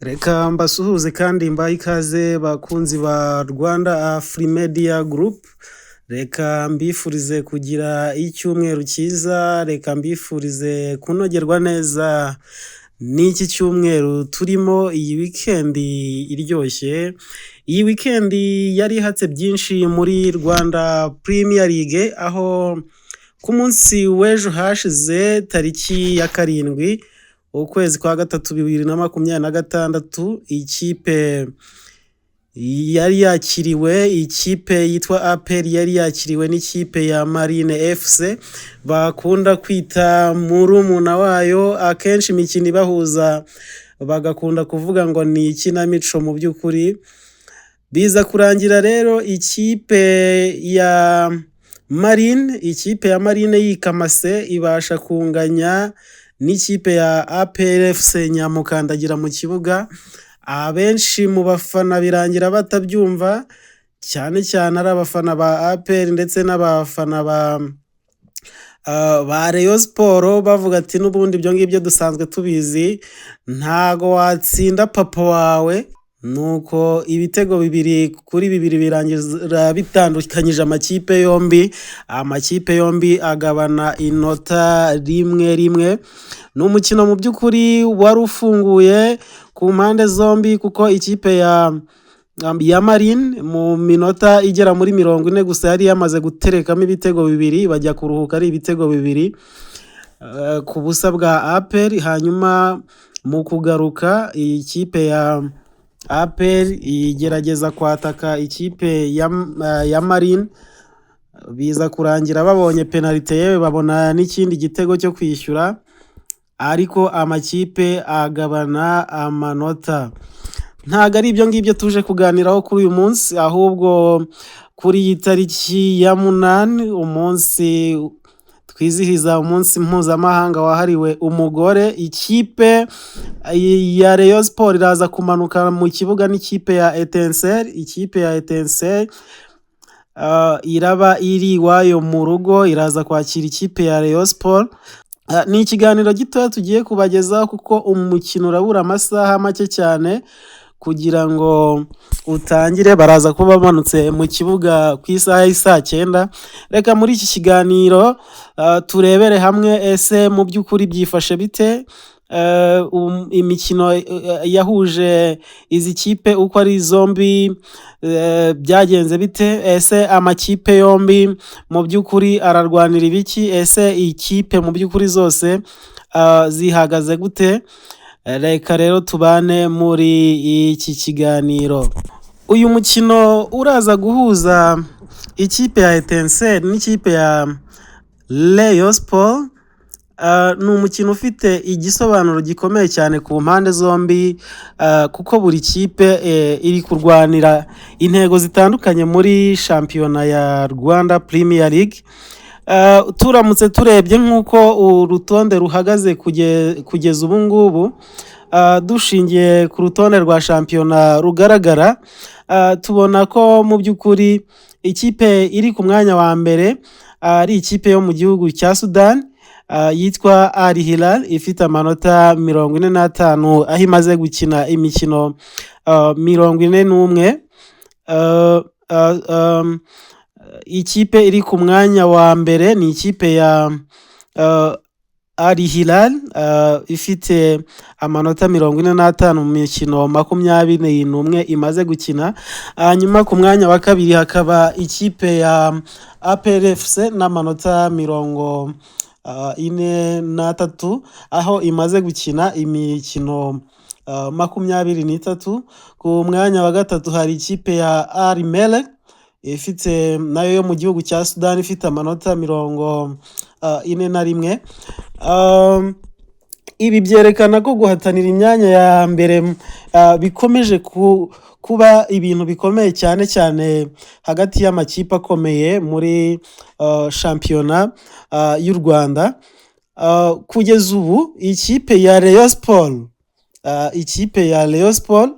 Reka mbasuhuze kandi mbahe ikaze, bakunzi ba Rwanda Afrimedia Group. Reka mbifurize kugira icyumweru cyiza, reka mbifurize kunogerwa neza n'iki cyumweru turimo, iyi wikendi iryoshye. Iyi wikendi yari ihatse byinshi muri Rwanda Premier League, aho ku munsi w'ejo hashize, tariki ya 7 ukwezi kwa gatatu 2026, ikipe yari yakiriwe, ikipe yitwa APR yari yakiriwe n'ikipe ya Marine FC bakunda kwita murumuna wayo. Akenshi imikino ibahuza bagakunda kuvuga ngo ni ikinamico. Mu by'ukuri biza kurangira rero ikipe ya Marine yikamase, ibasha kunganya n'ikipe ya APR FC nyamukandagira mu kibuga. Abenshi mu bafana birangira batabyumva, cyane cyane ari abafana ba APR ndetse n'abafana ba Rayon Sport, bavuga ati: "N'ubundi ibyo ngibyo dusanzwe tubizi, ntago watsinda papa wawe." Nuko ibitego 2-2 birangira bitandukanyije amakipe yombi, amakipe yombi agabana inota rimwe rimwe. Ni umukino mu by'ukuri wari ufunguye ku mpande zombi, kuko ikipe ya Marine mu minota igera muri 40 gusa yari yamaze guterekamo ibitego bibiri, bajya kuruhuka ari ibitego 2 ku busa bwa APR. Hanyuma mu kugaruka, iyi kipe ya APR igerageza kwataka ikipe ya Marine, biza kurangira babonye penalite, yewe babona n'ikindi gitego cyo kwishyura, ariko amakipe agabana amanota. Ntabwo ari ibyo ngibyo tuje kuganiraho kuri uyu munsi, ahubwo kuri iyi tariki ya 8, umunsi twizihiza umunsi mpuzamahanga wahariwe umugore, ikipe ya Rayon Sport iraza kumanuka mu kibuga n'ikipe ya Etincelle. Ikipe ya Etincelle iraba iri iwayo mu rugo, iraza kwakira ikipe ya Rayon Sport. Ni ikiganiro gitoya tugiye kubagezaho, kuko umukino urabura amasaha make cyane kugira ngo utangire. Baraza kuba bamanutse mu kibuga ku isaha y'isaa 9. Reka muri iki kiganiro turebere hamwe: ese mu by'ukuri byifashe bite? Imikino yahuje izi kipe uko ari zombi byagenze bite? Ese amakipe yombi mu by'ukuri ararwanira ibiki? Ese ikipe mu by'ukuri zose zihagaze gute? Reka rero tubane muri iki kiganiro. Uyu mukino uraza guhuza ikipe ya Etincelle n'ikipe ya Rayon Sport ni umukino ufite igisobanuro gikomeye cyane ku mpande zombi, kuko buri kipe iri kurwanira intego zitandukanye muri shampiyona ya Rwanda Premier League. Turamutse turebye nk'uko urutonde ruhagaze kugeza ubu ngubu, dushingiye ku rutonde rwa shampiyona rugaragara, tubona ko mu by'ukuri ikipe iri ku mwanya wa mbere ari ikipe yo mu gihugu cya Sudani yitwa Al Hilal, ifite amanota 45, aho imaze gukina imikino 41. Ikipe iri ku mwanya wa mbere ni ikipe ya Al Hilal ifite amanota 45 mu mikino 21 imaze gukina. Hanyuma ku mwanya wa kabiri hakaba ikipe ya APR FC n'amanota 43, aho imaze gukina imikino 23. Ku mwanya wa gatatu hari ikipe ya Al Merrikh, ifite nayo yo mu gihugu cya Sudani, ifite amanota 41. Ibi byerekana ko guhatanira imyanya ya mbere bikomeje kuba ibintu bikomeye cyane cyane hagati y'amakipe akomeye muri shampiyona y'u Rwanda. Kugeza ubu ikipe ya Rayon Sport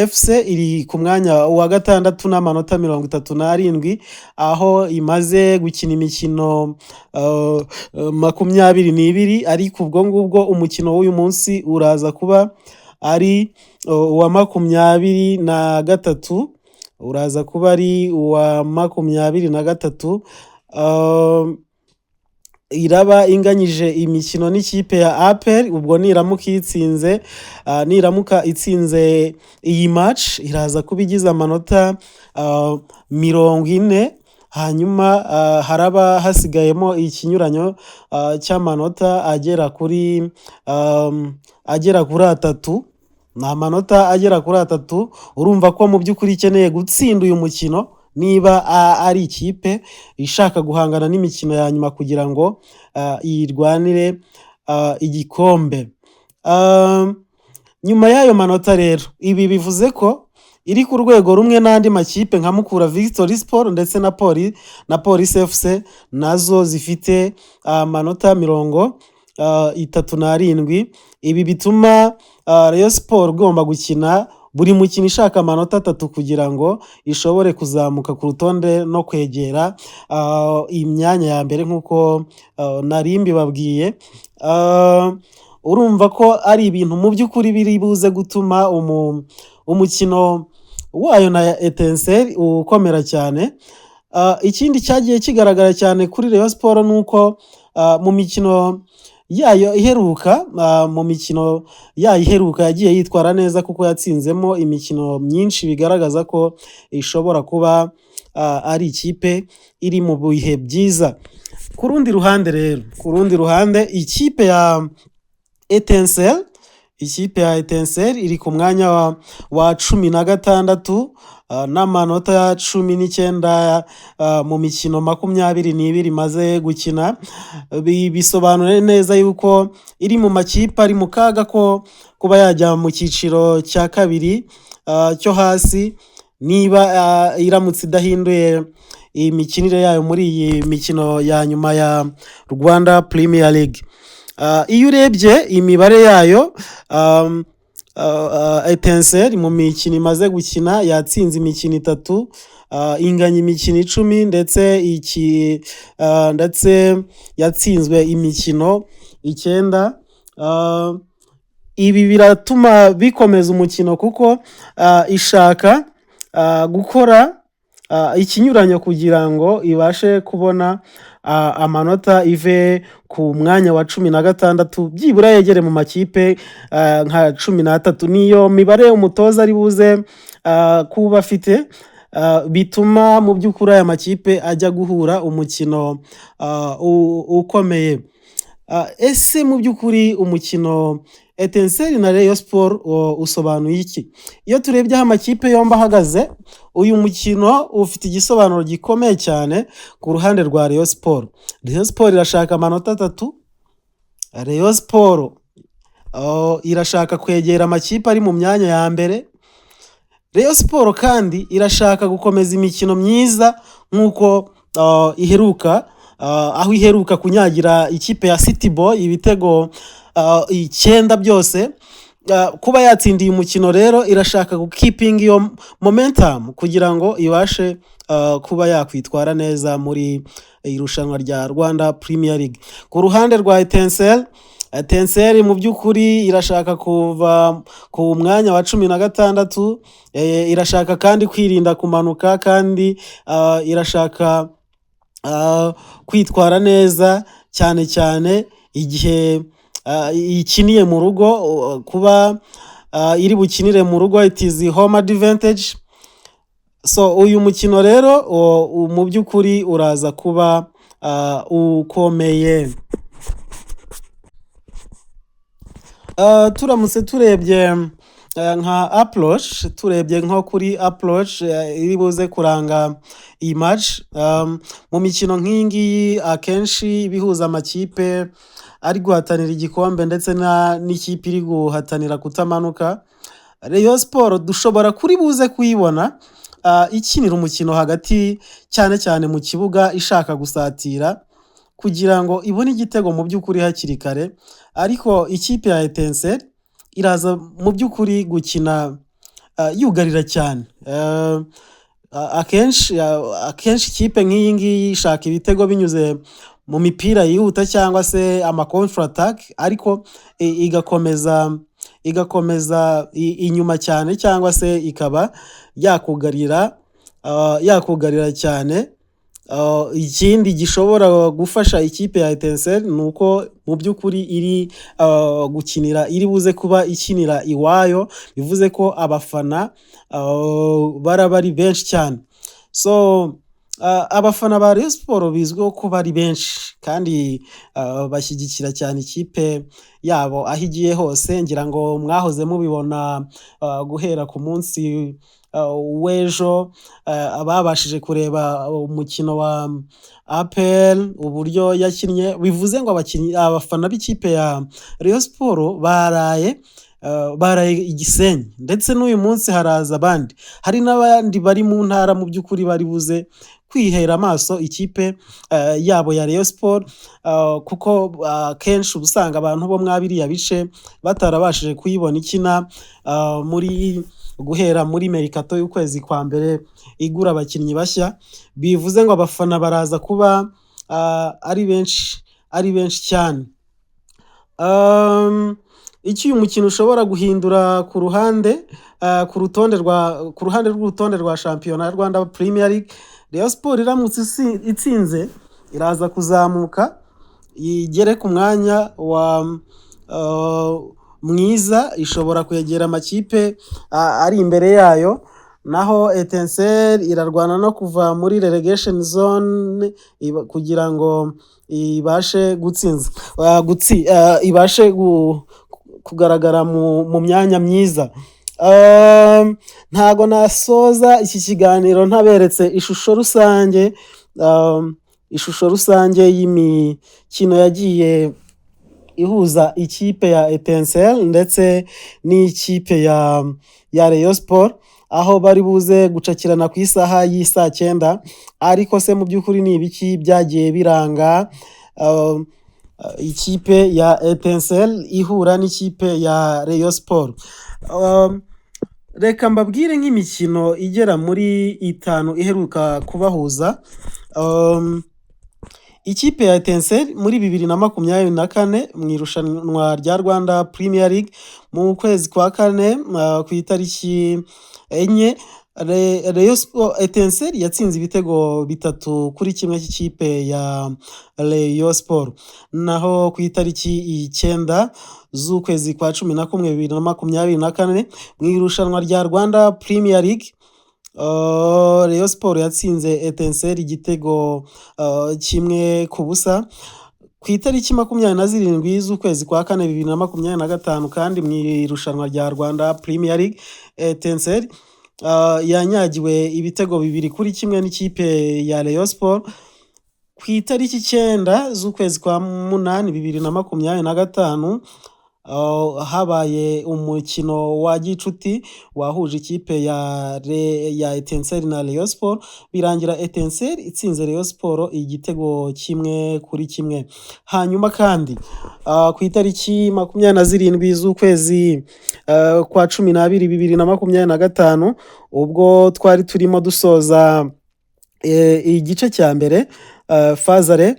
FC iri ku mwanya wa gatandatu n'amanota 37, aho imaze gukina imikino 22, ariko ubwo ngubwo umukino w'uyu munsi uraza kuba ari uwa 23, uraza kuba ari uwa 23. Iraba inganyije imikino n'ikipe ya APR. Ubwo niramuka iyitsinze, niramuka itsinze iyi match, iraza kuba igize amanota 40, hanyuma haraba hasigayemo ikinyuranyo cy'amanota agera kuri 3. Ni amanota agera kuri 3. Urumva ko mu by'ukuri ikeneye gutsinda uyu mukino niba ari ikipe ishaka guhangana n'imikino ya nyuma kugira ngo iyirwanire igikombe. Nyuma y'ayo manota rero, ibi bivuze ko iri ku rwego rumwe n'andi makipe nka Mukura Victory Sport ndetse na Police FC, nazo zifite amanota 37. Ibi bituma Rayon Sport igomba gukina buri mukino ishaka amanota 3 kugira ngo ishobore kuzamuka ku rutonde no kwegera imyanya ya mbere nk'uko nari mbibabwiye. Urumva ko ari ibintu mu by'ukuri biri buze gutuma umukino wayo na Etincelles ukomera cyane. Ikindi cyagiye kigaragara cyane kuri Rayon Sport ni uko mu mikino yayo iheruka yagiye yitwara neza, kuko yatsinzemo imikino myinshi, bigaragaza ko ishobora kuba ari ikipe iri mu bihe byiza. Ku rundi ruhande rero, ku rundi ruhande, ikipe ya Etincelles iri ku mwanya wa 16 n'amanota 19 mu mikino 22 imaze gukina. Bisobanuye neza yuko iri mu makipe ari mu kaga ko kuba yajya mu cyiciro cya kabiri cyo hasi niba iramutse idahinduye imikinire yayo muri iyi mikino ya nyuma ya Rwanda Premier League. Iyo urebye imibare yayo, Etincelles mu mikino imaze gukina yatsinze imikino itatu, inganya imikino 10, ndetse yatsinzwe imikino 9. Ibi biratuma bikomeza umukino kuko ishaka gukora ikinyuranyo kugira ngo ibashe kubona amanota, ive ku mwanya wa 16 byibura yegere mu makipe nka 13. Niyo mibare umutoza ari buze kuba afite, bituma mu by'ukuri aya makipe ajya guhura umukino ukomeye. Ese mu by'ukuri umukino Etincelles na Rayon Sport usobanuye iki? Iyo turebye aho amakipe yombi ahagaze, uyu mukino ufite igisobanuro gikomeye cyane ku ruhande rwa Rayon Sport. Rayon Sport irashaka amanota 3. Rayon Sport irashaka kwegera amakipe ari mu myanya ya mbere. Rayon Sport kandi irashaka gukomeza imikino myiza nk'uko iheruka, aho iheruka kunyagira ikipe ya City Boy ibitego 9 byose. Kuba yatsindiye umukino rero, irashaka gukeepinga iyo momentum kugira ngo ibashe kuba yakwitwara neza muri irushanwa rya Rwanda Premier League. Ku ruhande rwa Etincelles, Etincelles mu by'ukuri irashaka kuva ku mwanya wa 16, irashaka kandi kwirinda kumanuka, kandi irashaka kwitwara neza cyane cyane igihe ikiniye mu rugo. Kuba iri bukinire mu rugo, it is home advantage. So uyu mukino rero mu by'ukuri uraza kuba ukomeye. Turamutse turebye nka approach, turebye nko kuri approach iri buze kuranga iyi match, mu mikino nk'iyi ngiyi akenshi bihuza amakipe ari guhatanira igikombe ndetse n'ikipe iri guhatanira kutamanuka, Rayon Sport dushobora kuri buze kuyibona ikinira umukino hagati cyane cyane mu kibuga, ishaka gusatira kugira ngo ibone igitego mu by'ukuri hakiri kare. Ariko ikipe ya Etincelles iraza mu by'ukuri gukina yugarira cyane. Akenshi ikipe nk'iyi ngiyi ishaka ibitego binyuze mu mipira yihuta cyangwa se ama counter attack, ariko igakomeza igakomeza inyuma cyane, cyangwa se ikaba yakugarira cyane. Ikindi gishobora gufasha ikipe ya Etincelles ni uko mu by'ukuri iri gukinira, iri buze kuba ikinira iwayo, bivuze ko abafana baraba ari benshi cyane. So abafana ba Rayon Sports bizwiho kuba ari benshi kandi bashyigikira cyane ikipe yabo aho igiye hose. Ngira ngo mwahoze mubibona guhera ku munsi w'ejo, ababashije kureba umukino wa APR uburyo yakinnye, bivuze ngo abakinnyi, abafana b'ikipe ya Rayon Sports baraye i Gisenyi, ndetse n'uyu munsi haraza abandi, hari n'abandi bari mu ntara mu by'ukuri bari buze kwihera amaso ikipe yabo ya Rayon Sports, kuko akenshi uba usanga abantu bo mwa biriya bice batarabashije kuyibona ikina muri guhera muri mercato y'ukwezi kwa mbere igura abakinnyi bashya. Bivuze ngo abafana baraza kuba ari benshi, ari benshi cyane. Icyo uyu mukino ushobora guhindura ku ruhande ku rutonde rwa ku ruhande rw'urutonde rwa shampiyona ya Rwanda Premier League: Rayon Sports iramutse itsinze iraza kuzamuka igere ku mwanya wa mwiza, ishobora kwegera amakipe ari imbere yayo. Naho Etincelles irarwana no kuva muri relegation zone kugira ngo ibashe gutsinza ibashe kugaragara mu myanya myiza. Ntago nasoza iki kiganiro ntaberetse ishusho rusange y'imikino yagiye ihuza ikipe ya Etincelles ndetse n'ikipe ya Rayon Sports, aho bari buze gucakirana ku isaha y'isaa 9. Ariko se mu by'ukuri ni ibiki byagiye biranga ikipe ya Etincelles ihura n'ikipe ya Rayon Sports? Reka mbabwire nk'imikino igera muri itanu iheruka kubahuza. Ikipe ya Etincelles muri 2024 mu irushanwa rya Rwanda Premier League, mu kwezi kwa kane ku itariki 4, Rayon Sports, Etincelles yatsinze ibitego 3-1 cy'ikipe ya Rayon Sports. Naho ku itariki 9 z'ukwezi kwa 11 2024 mu irushanwa rya Rwanda Premier League, Rayon Sports yatsinze Etincelles igitego 1-0. Ku itariki 27 z'ukwezi kwa kane 2025 kandi mu irushanwa rya Rwanda Premier League, Etincelles yanyagiwe ibitego 2-1 n'ikipe ya Rayon Sports. Ku itariki 9 z'ukwezi kwa munani 2025 habaye umukino wa gicuti wahuje ikipe ya Etincelles na Rayon Sports, birangira Etincelles itsinze Rayon Sports igitego 1-1. Hanyuma kandi ku itariki 27 z'ukwezi kwa 12 2025, ubwo twari turimo dusoza igice cya mbere, phase aller,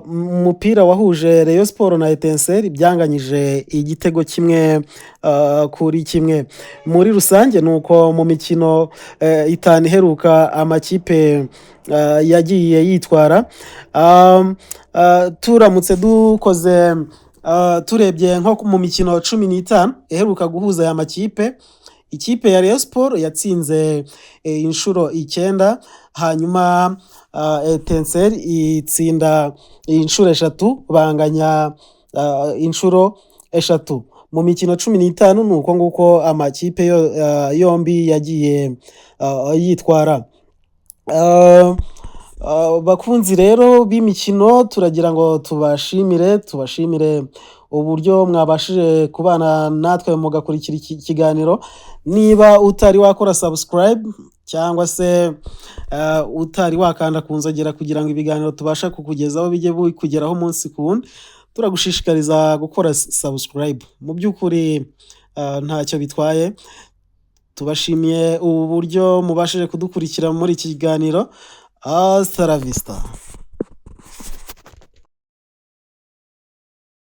umupira wahuje Rayon Sports na Etincelles byanganyije igitego 1-1. Muri rusange ni uko mu mikino itanu iheruka amakipe yagiye yitwara. Turamutse dukoze turebye nko mu mikino 15 iheruka guhuza aya makipe, ikipe ya Rayon Sports yatsinze inshuro icyenda, hanyuma Etincelles itsinda inshuro eshatu, banganya inshuro eshatu. Mu mikino 15 ni uko nguko amakipe yombi yagiye yitwara. Bakunzi rero b'imikino, turagira ngo tubashimire uburyo mwabashije kubana natwe mugakurikira iki kiganiro. Niba utari wakora subscribe cyangwa se utari wakanda ku nzogera kugira ngo ibiganiro tubasha kukugezaho bijye bikugeraho umunsi ku wundi, turagushishikariza gukora subscribe. Mu by'ukuri ntacyo bitwaye. Tubashimiye ubu buryo mubashije kudukurikira muri iki kiganiro. Hasta la vista.